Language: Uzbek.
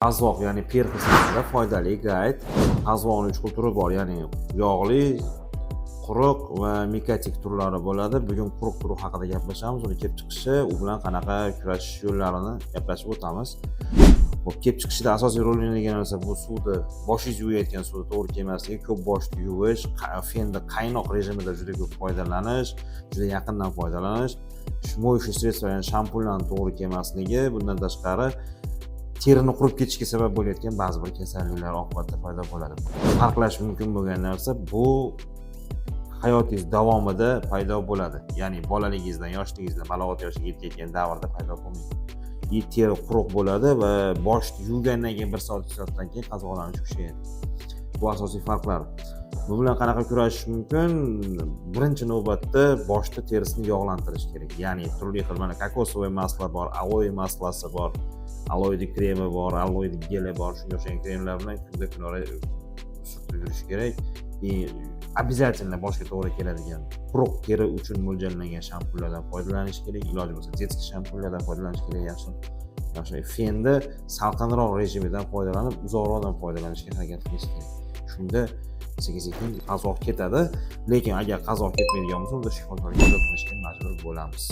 Qazg'oq, ya'ni perxis haqida foydali guide. Qazg'oqni uch xil turi bor, ya'ni yog'li, quruq va mikotik turlari bo'ladi. Bugun quruq turi haqida gaplashamiz, uni kelib chiqishi, u bilan qanaqa kurashish yo'llarini gaplashib o'tamiz. Xo'p, kelib chiqishida asosiy rol o'ynaydigan narsa bu suvni, boshingizni yuvayotgan suvni to'g'ri kelmasligi, ko'p boshni yuvish, fenda qaynoq rejimida juda ko'p foydalanish, juda yaqindan foydalanish, моющий средство, ya'ni shampunlarni to'g'ri kelmasligi, bundan tashqari terini qurib ketishiga sabab bo'layotgan ba'zi bir kasalliklar oqibatida paydo bo'ladi. Farqlash mumkin bo'lgan narsa bu hayotingiz davomida paydo bo'ladi. Ya'ni bolaligingizdan, yoshligingizdan, balog'at yoshiga yetayotgan davrda paydo bo'lmaydi. И teri quruq bo'ladi va boshni yuvgandan keyin bir soat, 2 soatdan keyin qazg'oqlanish kuchayadi. Bu asosiy farqlar. Bu bilan qanaqa kurashish mumkin? Birinchi navbatda boshda terisini yog'lantirish kerak. Ya'ni turli xil, mana, кокосовый масло bor, aloe масло si bor, aloe kremi bor, aloe geli bor. Shunga o'xshagan kremlar bilan kunda kunora surtib yurish kerak. И обязательно boshga to'g'ri keladigan, quruq teri uchun mo'ljallangan shampunlardan foydalanish kerak. Iloji bo'lsa, детский shampunlardan foydalanish kerak yaxshi. Yaxshi fenda salqinroq rejimidan foydalanib, uzoqroqdan foydalanishga harakat qilish kerak. Shunda sekin-sekin qazg'oq ketadi. Lekin agar qazg'oq ketmaydigan bo'lsa, unda shifokorga murojaat qilishga majbur bo'lamiz.